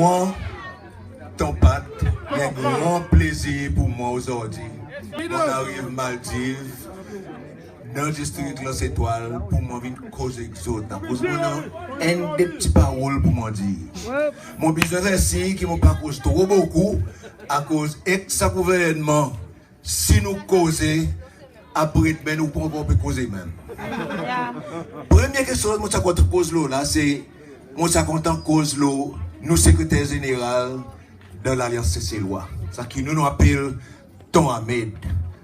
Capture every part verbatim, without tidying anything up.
Mwan, Ton Pat, i en gran plezir pour mwan ozordi mon ariv Maldiv, dan distrik Anse Etoile, pour mwan vin koz ek zot. Akoz mon annan enn de pti parol pour mwan dir. Mon bezwen fer sir ki mon pa koz tro bokou, akoz ek sa gouvernman, si nou koze, apre demen nou pa ankor pe koze menm. Premye keksoz mon ti a kontan koz lo la, se mon ti a kontan koz lo nou Sekreter Zeneral dan Lalyans Seselwa, sa ki nou, nou apel Ton Ahmed,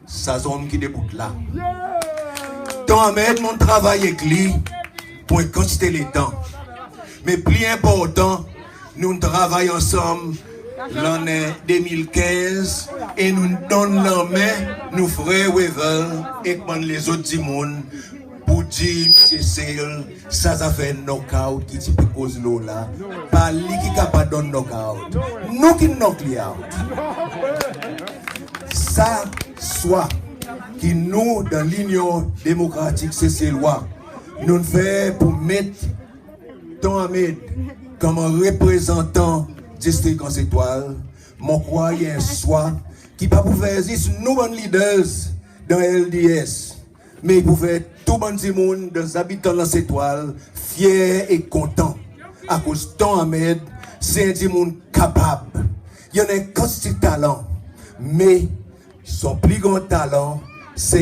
sa zonm ki debout la. Ton Ahmed, mon'n travay ek li pour en kantite letan. Me pli enportan, nou'n travay ansanm lannen de mil kenz e nou'n donn lanmen nou frer Wavel ek bann lezot dimoun pour dir Msye Sale, sa zafer knockout ki ti pe koz lo la, pa li ki kapab donn knockout. Nou ki'n knock li out. Sa swa ki nou dan Linyon Demokratik Seselwa nou'n fer pour met Ton Ahmed konman reprezantan distrik Anse Etoile, mon krwar i en swa ki pa pou fer zis nou bann leaders dan LDS, me i pou fer tou bann dimoun dan zabitan Anse Etoile fyer e kontan. Akoz Ton Ahmed se en dimoun kapab. I annan en kantite talan, me son pli gran talan se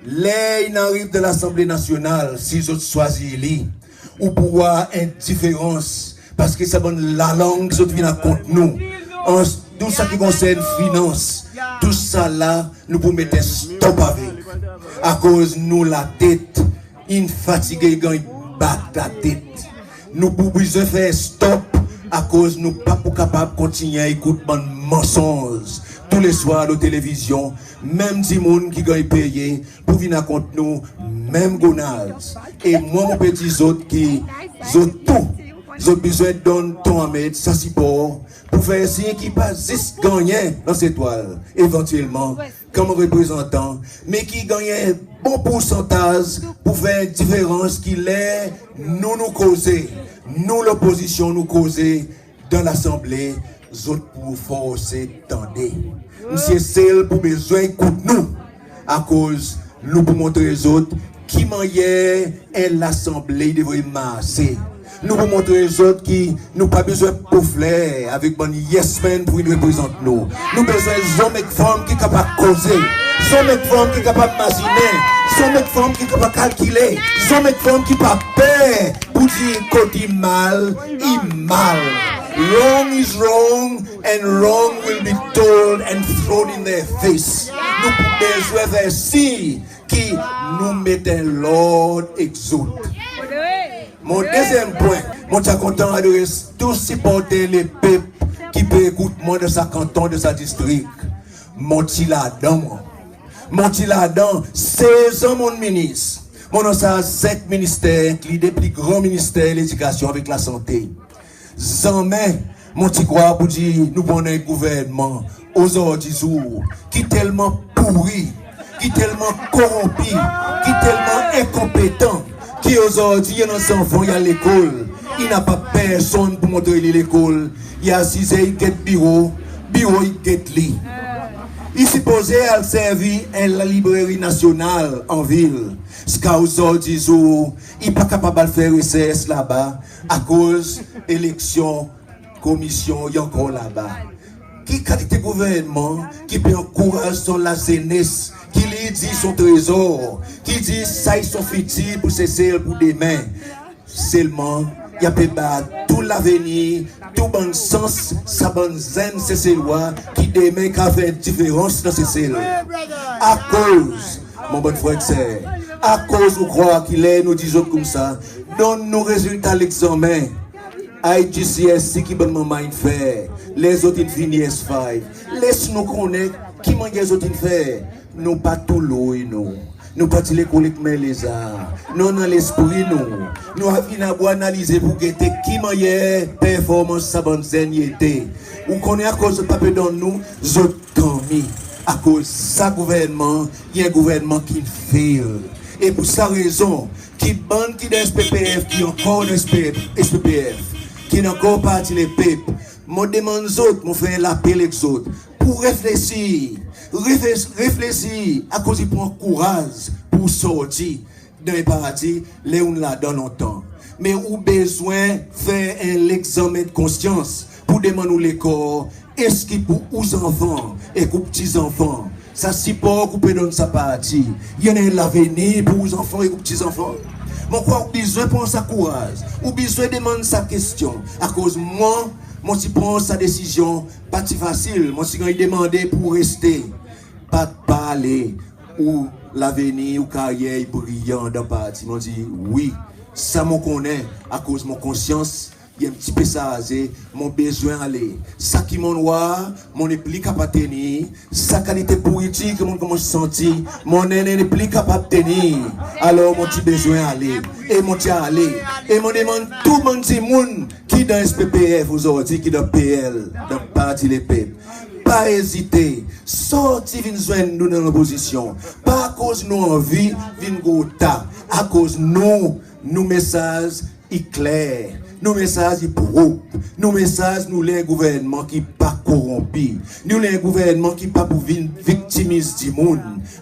ler in ariv dan Lasanble Nasyonal, si zot swazir li, ou pou war en diferans, parski sa bann lalang ki zot vin akont nou, an tou sa ki konsern finans, tou sa la nou pou met en stop avek. Akoz nou latet in fatige ganny bat latet. Nou pou bezwen fer stop, akoz nou pa pou kapab kontinyen ekout bann mansonz touleswar lo televizyon, menm dimoun ki ganny peye pou vin akont nou menm gonaz. E mwan mon pe dir zot ki zot tou, zot bezwen donn Ton Ahmed sa sipor pour fer sir ki pa zis gannyen Anse Etoile, evantyelman konman reprezantan, me ki gannyen bon poursantaz pour fer diferans ki ler nou, nou koze, nou lopozisyon nou koze dan Lasanble, zot pou forse tande. Msye Sale pou bezwen ekout nou, akoz nou pou montre zot ki mannyer en Lasanble i devret marse. Nou pou montre zot ki nou pa bezwen pofler avek bann yes men pour vin reprezant nou. Nou bezwen zonm ek fanm ki kapab koze, zonm ek fanm ki kapab mazinen, zonm ek fanm ki kapab kalkile, zonm ek fanm ki pa per pour dir kot i mal, i mal. Wrong is wrong and wrong will be told and thrown in their face. Nou pou bezwen fer sir ki nou met en lord ek zot. Mon dezyenm pwen, mon ti a kontan adres tou siporter lepep ki pe ekout mwan dan sa kanton, dan sa distrik. Mon ti ladan mwan. Mon ti ladan sez an mon'n minis. Mon annan sa senk minister, enkli de pli gran minister, ledikasyon avek lasante. Zanmen mon ti krwar pour dir nou pou annan en gouvernman ozordi zour ki telman pouri, ki telman koronpi, ki telman enkonpetan, ki ozordi i annan zanfan i al lekol, i napa personn pour montre li lekol, i asize i get biro, biro i get li. I sipoze al servi en libreri nasyonal an vil, ziska ozordi zour i pa kapab al fer resers laba, akoz eleksyon komisyon i ankor laba. Ki kalite gouvernman ki pe ankouraz son lazenes, ki li i dir son trezor, ki dir sa i son fitir pour Sesel pour demen? Selman i a pe bar tou lavenir, tou bann sans sa bann zenn Seselwa ki demen i kapab fer diferans dan Sesel. Akoz, mon bann frer ek ser, akoz ou krwar ki ler nou dir zot koumsa, donn nou rezilta legzanmen I G C S E ki bann manman in fer ler zot in fini S five, les nou konnen ki mannyer zot in fer. Nou pa tou louy nou. Nou pa ti lekol ek men lezar. Nou annan lespri nou. Nou a vin abor analize pour gete ki mannyer performans sa bann zenn i ete. Ou konnen akoz zot pa pe donn nou, zot kanmi. Akoz sa gouvernman i en gouvernman ki'n fail. E pour sa rezon ki bann ki dan S P P F, ki ankor dan S P P F, ki'n ankor Parti Lepep, Mon demann zot, mon fer en lapel ek zot pour reflesir, refle- reflesir, akoz i pran kouraz pour sorti dan en parti ler ou'n ladan lontan. Me ou bezwen fer en legzanmen konsyans pour demann ou lekor, eski pour ou zanfan ek ou pti zanfan, sa sipor ki ou pe donn sa parti i annan en lavenir pour ou zanfan ek ou pti zanfan? Mon krwar ou bezwen pran sa kouraz, ou bezwen demann sa kestyon. Akoz mwan, mon ti pran sa desizyon, pa ti fasil, mon ti ganny demande pour reste. Pa, pa ale, ou lavenir, ou karyer i briyan dan parti. Mon dir wi, sa mon konnen, akoz mon konsyans i en pti pe sarze, mon bezwen ale. Sa ki mon'n war, mon nepli kapab tenir. Sa kalite pouriti ki mon'n konmans santi, mon ne, nepli kapab tenir. Alor mon ti bezwen ale. E mon ti ale. E mon demann tou bann dimoun ki dan S P P F ozordi, ki dan P L, dan Parti Lepep, pa ezite, sorti vin zwenn nou dan lopozisyon. Pa akoz nou anvi vin gro ta, akoz nou, nou mesaz i kler, nou mesaz i prop, nou mesaz, nou le en gouvernman ki pa koronpi, nou le en gouvernman ki pa pou vin viktimiz dimoun,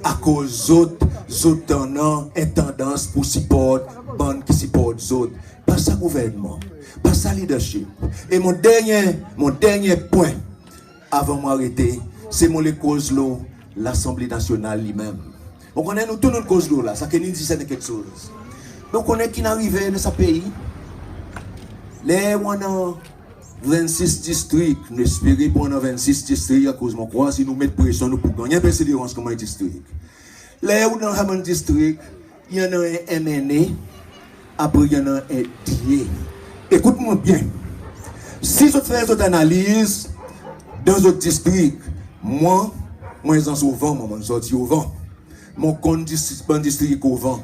akoz zot, zot annan en tandans pour siport bann ki siport zot. Pa sa gouvernman, pa sa leadership. E mon dernyen, mon dernyen pwen, avan mon arete, se mon le koz lo Lasanble Nasyonal li menm. Mon konnen nou tou nou'n koz lo la, sakenn in dir serten keksoz. Me ou konnen ki'n arive dan sa pei? Ler ou annan vennsis distrik, nou espere pour annan vennsis distrik, akoz mon krwar si nou met presyon, nou pou ganny en perseverans konman en distrik. Ler ou dan sa bann distrik, i annan en M N A, apre i annan en D A. Ekout mwan byen. Si zot fer zot analiz dan zot distrik, mwan, mon Zans Ovan, mwan, mon'n sorti Ovan. Mon konn distrik, bann distrik Ovan.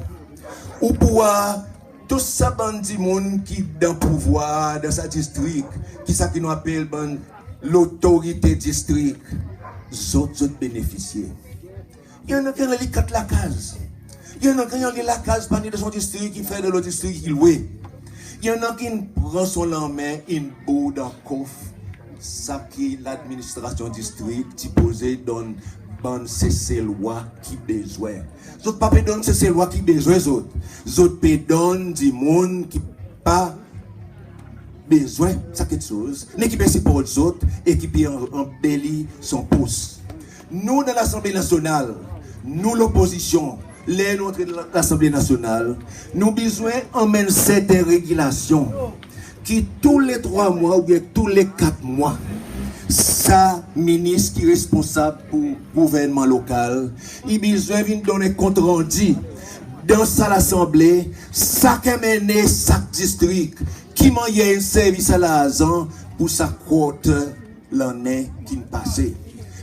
Ou pou war tou sa bann dimoun ki dan pouvwar dan sa distrik, ki sa ki nou apel bann lotorite distrik, zot, zot benefisye. I annan ki annan li kat lakaz. I annan ki annan li lakaz pa ni dan son distrik, i fer dan lot distrik, i lwe. I annan ki'n pran son lanmen, in bour dan kof sa ki ladministrasyon distrik ti sipoze donn bann Seselwa ki bezwen. Zot pa pe donn Seselwa ki bezwen zot. Zot pe donn dimoun ki pa bezwen sa keksoz, me ki pe siport zot e ki pe an- anbeli son pos. Nou dan Lasanble Nasyonal, nou lopozisyon, ler nou antre dan Lasanble Nasyonal, nou bezwen anmenn serten regilasyon ki tou le trwa mwan oubyen tou le kat mwan, sa minis ki responsab pour gouvernman lokal, i bezwen vin donn en kontrandi dan sa Lasanble, sak M N A, sak distrik, ki mannyer in servi sa larzan pour sa kwarter lannen ki'n pase.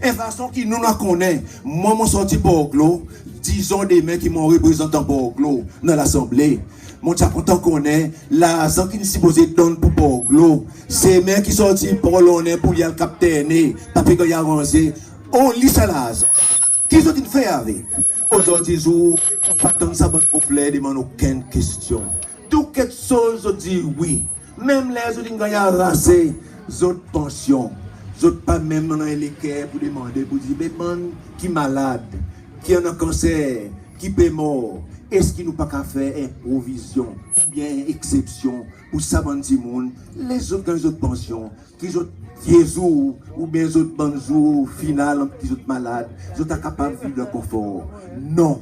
En fason ki nou, nou a konnen, mwan, mon sorti Port Glaud, dizon demen ki mon reprezantan Port Glaud dan Lasanble, mon ti a kontan konnen larzan ki'n sipoze donn pour Port Glaud, semen ki sorti Port Launay pour li al Cap Ternay, pa pe ganny aranze. Oli sa larzan? Ki zot in fer avek? Ozordi zour, pa tann sa bann pov ler demann okenn kestyon. Tou keksoz zot dir wi. Menm ler zot in ganny arase zot pansyon, zot pa menm annan leker pour demande, pour dir, be bann ki malad, ki annan kanser, ki pe mor, eski nou pa kapab fer en provizyon oubyen en eksepsyon pour sa bann dimoun, ler zot ganny zot pansyon, ki zot vye zour oubyen zot bann zour final, ki zot malad, zot a kapab viv dan konfor? Non.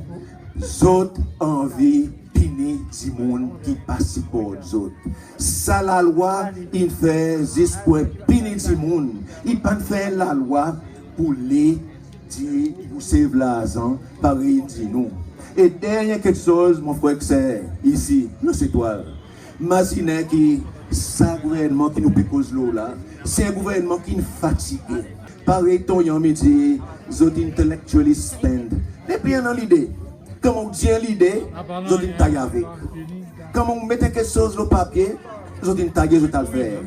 Zot anvi pini dimoun ki pa siport zot. Sa lalwa in fer zis pour pini dimoun. I pa'n fer lalwa pour li dir ou sev larzan, parey i dir nou. E dernyen keksoz, mon frer ek ser, isi, Lans Etwal, mazinen ki sa gouvernman ki nou pe koz lo la, se en gouvernman ki'n fatige. Parey Tonyan i dir, zot intellectually spent. Depi i annan lide, konman ou dir en lide, zot in tay avek. Konman ou met en keksoz lo papye, zot in taye, zot al fer.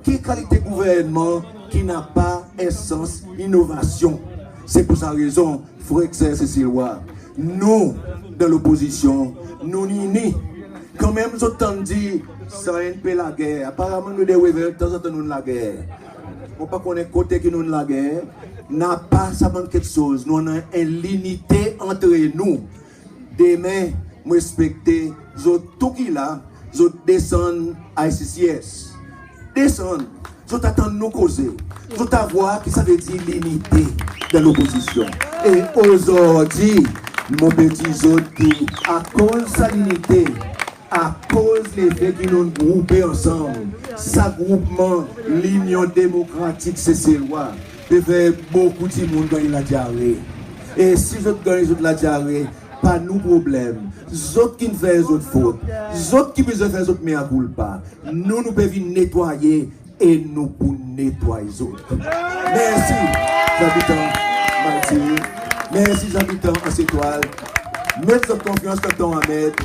Ki kalite gouvernman ki napa en sans inovasyon? Se pour sa rezon, frer ek ser Seselwa, nou dan lopozisyon, nou'n ini. Kanmenm zot tann dir sa enn pe lager, aparaman nou de Wavel, tanzantan nou'n lager. Mon pa konnen kote ki nou'n lager, napa sa bann keksoz, nou annan en linite antre nou. Demen, mon ekspekte zot tou ki la, zot desann I C C S. Desann, zot a tann nou koze. Zot a vwar ki savedir linite dan lopozisyon. E ozordi, mon pe dir zot ki akoz sa linite, akoz lefe ki nou'n groupe ansanm, sa groupman Linyon Demokratik Seselwa pe fer bokou dimoun ganny ladyare. E si zot ganny zot ladyare, pa nou problenm. Zot ki'n fer zot fot. Zot ki bezwen fer zot mea koulpa. Nou, nou pe vin netwaye e nou pou netway zot. Mersi zabitan Malte. Mersi zabitan Anse Etoile. Met zot konfyans dan Ton Ahmed.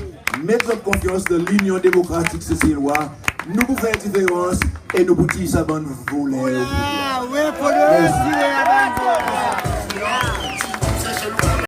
Met zot konfyans dan Linyon Demokratik Seselwa. Nou pou fer diferans e nou pou tir sa bann voler.